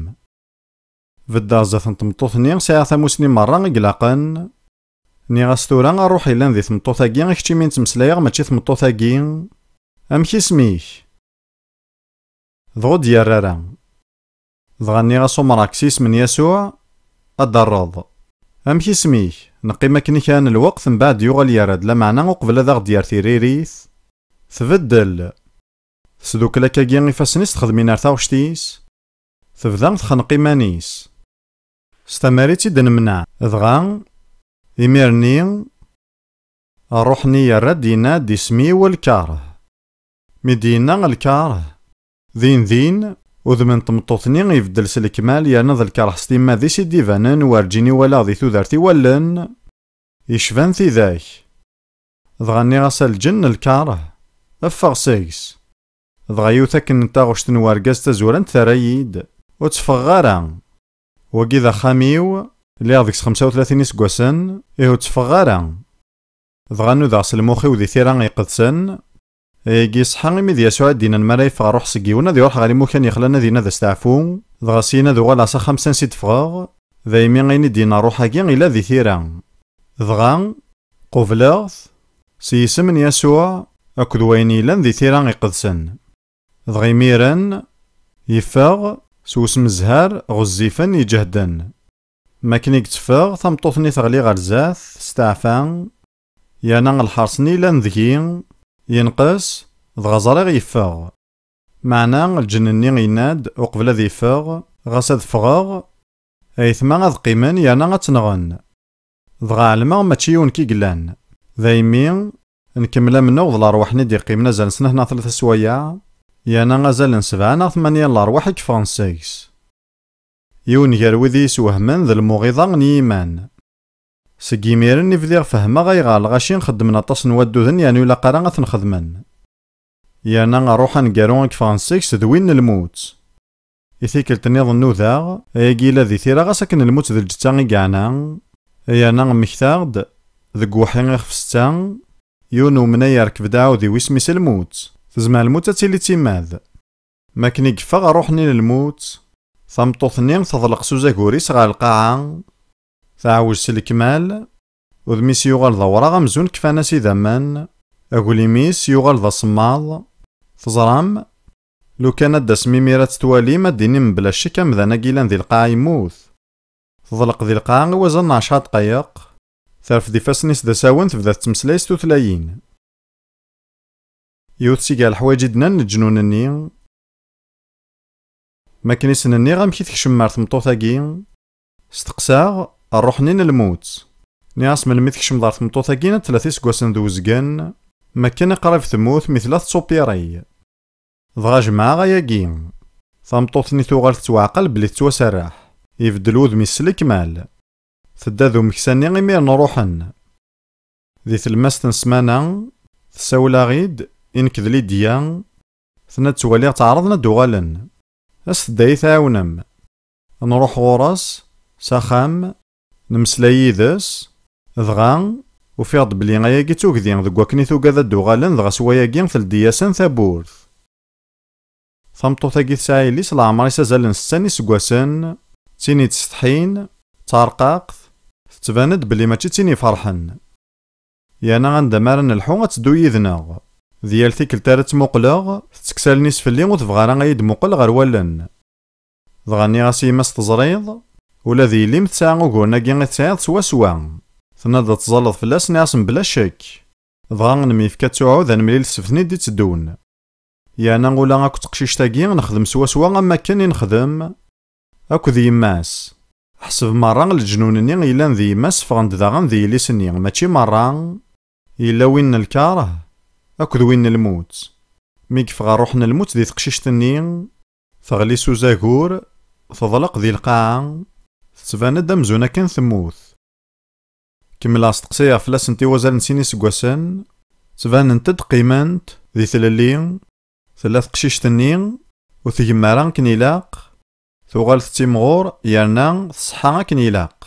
Beddeɣ zdat n tmeṭṭut-nni, sɛiɣ tamusni merra i ilaqen. Nniɣ-as: "Tura, ṛṛuḥ yellan di tmeṭṭut-agi, i keččimi i nettmeslayeɣ, mačči tmeṭṭut-agi. Amek isem-ik?" Dɣa ur d-yerri ara. Dɣa nniɣ-as umreɣ-k s yisem n Yasuɛ, ad d-terreḍ. Amek isem-ik? Neqqim akken i kra n lweqt, mbeɛd yuɣal yerra-d, lameɛna uqbel ad aɣ-d-yerr tiririt, tbeddel. Tesdukel akkagi ifassen-is, texdem-in ar taɣect-is, tebda texneq iman-is. S tamarit i d-nemneɛ. Dɣa, imir-nni, ṛṛuḥ-nni yerra-d, yenna-d: "Isem-iw lkeṛh." Mi d-yenna lkeṛh, din din, udem n tmeṭṭut-nni ibeddel s lekmal, yerna d lkeṛh s timmad-is i d-ibanen, werǧin i walaɣ di tudert i wallen, yecban tidak. Dɣa nniɣ-as: "A lǧenn lkeṛh, ffeɣ seg-s." Dɣa yiwet akken n taɣect n wergaz d tazurant terra-yi-d: "Ur tteffɣeɣ ara. Wagi d axxam-iw, lliɣ deg-s xemsa u tlatin iseggasen, ihi ur tteffɣeɣ ara." Dɣa nudaɣ s lmux-iw di tira iqedsen. Ayagi iṣeḥḥa imi d Yasuɛ i d-yennan mi ara yeffeɣ ṛṛuḥ seg yiwen, ad iṛuḥ ɣer imukan yexlan, ad yenna d asteɛfu, dɣa syin ad uɣaleɣ s axxam s ansi d-ffɣeɣ. Daymi ayen i d-yenna ṛṛuḥ-agi ila di tira. Dɣa, qubleɣ-t s yisem n Yasuɛ akked wayen yellan di tira iqedsen. Dɣa imiren, yeffeɣ s usmezhar ɣezzifen iǧehden. Mi akken i yetteffeɣ, tameṭṭut-nni teɣli ɣer zdat, testeɛfa, yerna lḥers-nni yellan deg-i yenqes, dɣa ẓriɣ yeffeɣ. Meɛna lǧenn-nni yenna-d uqbel ad yeffeɣ: "Ɣas ad ffɣeɣ, aytma ad qqimen yerna ad tt-nɣen." Dɣa ɛelmeɣ mačči yiwen ki yellan. Daymi, nkemmel amennuɣ d lerwaḥ-nni d-iqqimen azal n snat neɣ tlata swayeɛ, yerna azal n sebɛa neɣ tmanya n lerwaḥ i yeffɣen seg-s. Yiwen gar wid i yeswehmen d lmuɣiḍa n yiman. Seg yimiren i bdiɣ fehmeɣ ayɣer lɣaci xeddmen aṭas n wadduden yernu ilaq ara ad ten-xedmen. Yerna ṛṛuḥ aneggaru i yeffɣen seg-s d win n lmut. I tikkelt nniḍen nudaɣ, ayagi yella di tira ɣas akken lmut d lǧetta i yeɛna, yerna mmektaɣ-d, deg uweḥḥi ixef setta, yiwen umnay yerkeb-d aɛudiw isem-is lmut. Tezmer lmut ad tili d timmad. Mi akken i yeffeɣ ṛṛuḥ-nni n lmut, tameṭṭut-nni teḍleq s uzagur-is ɣer lqaɛa, teɛwej s lekmal, udem-is yuɣal d awraɣ amzun kfan-as idammen, aglim-is yuɣal d asemmaḍ. Teẓram, lukan ad d-tasem imir ad tt-twalim, ad d-tinim mebla ccek amdan-agi yellan di lqaɛa yemmut. Teḍleq di lqaɛa i wazal n ɛecra dqayeq, terfed ifassen-is d asawen, tebda tettmeslay s tutlayin. Yiwet si gar leḥwayeǧ i d-nnan leǧnun-nni. Mi akken i sen-nniɣ amek i tekcem ar tmeṭṭut-agi, steqsaɣ ṛṛuḥ-nni n lmut. Nniɣ-as: "Melmi tkecmeḍ ar tmeṭṭut-agi?" Ad tella iseggasen d uzgen, mi akken i qrib temmut, mi tella tettupiri. Dɣa jemɛeɣ ayagi. Tameṭṭut-nni tuɣal tettwaɛqal belli tettwaserreḥ. Ibeddel wudem-is s lekmal. Tedda d umeksa-nni imiren ruḥen. Di tlemmast n ssmana, tessawel-aɣ-id i nekk d Lidya, tenna-d ttwaliɣ ttɛerḍen ad d-uɣalen. Aset-d ad iyi-tɛawnem. Nruḥ ɣur-s, s axxam, nemmeslay yid-s, dɣa ufiɣ-d belli ayagi d tugdi deg wakken i tugad ad d-uɣalen, dɣa s wayagi teldi-yasen tawwurt. Tameṭṭut-agi tesɛa yelli-s leɛmer-is azal n setta n iseggasen, d tin yettsetḥin, d tarqaqt, tettban-d belli mačči d tin iferḥen. Yerna anda mi ara nelḥu ad teddu yid-neɣ. Di yal tikkelt ara tt-muqleɣ, tettekkes allen-is fell-i, ur tebɣi ara ad iyi-d-muqel ɣer wallen. Dɣa nniɣ-as i yemma-s: "Teẓriḍ, ula d yelli-m tesɛa uguren-agi i tesɛiḍ swaswa." Tenna-d: "Ad tẓalleḍ fell-as?" Nniɣ-as: "Mebla ccek." Dɣa nemyefka ttuɛud ad nemlil ssebt-nni d-iteddun. Yerna ula akk teqcict-agi nexdem swaswa am wakken i nexdem akked yemma-s. Ḥseb merra leǧnun-nni yellan di yemma-s ffɣen-d daɣen di yelli-s-nni, mačči merra, yella win n lkeṛh akked win n lmut. Mi yeffeɣ ṛṛuḥ n lmut di teqcict-nni, teɣli s uzagur, teḍleq di lqaɛa, tettban-d amzun akken temmut. Kemmleɣ steqsayeɣ fell-asent i wazal n sin iseggasen, ttbanent-d qqiment di tlelli, tella teqcict-nni ur tgem ara akken ilaq, tuɣal tettimɣur yerna tṣeḥḥa akken ilaq.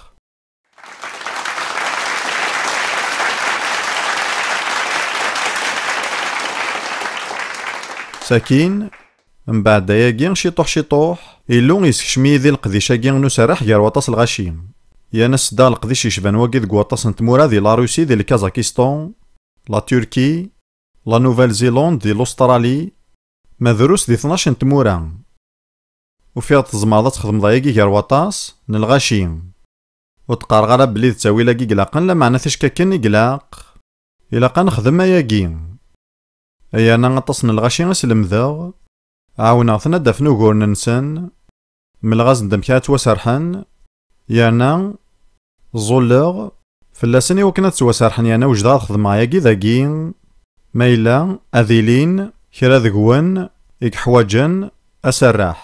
Sakin, mbeɛd ayagi, ciṭuḥ ciṭuḥ, Illu yessekcem-iyi di leqdic-agi n userreḥ gar waṭas lɣaci. Yerna sseddaɣ leqdic yecban wagi deg waṭas n tmura, di la Russie, di le Kazakhstan, la Turquie, la Nouvelle-Zélande, di l'Australie, ma drus di tnac n tmura. Ufiɣ-d tzemreḍ ad txedmeḍ ayagi gar waṭas n lɣaci. Ur d-qqareɣ ara belli d ttawil-agi i ilaqen, lameɛna ticki akken i ilaq. Ilaq ad nexdem ayagi. Yerna aṭas n lɣaci i slemdeɣ, ɛawneɣ-ten ad d-afen uguren-nsen, mleɣ-asen-d amek ara ttwaserḥen, yerna ẓẓulleɣ fell-asen i wakken ad ttwaserḥen, yerna wejdeɣ ad xedmeɣ ayagi dagi, ma yella ad ilin kra deg-wen i yeḥwaǧen aserreḥ.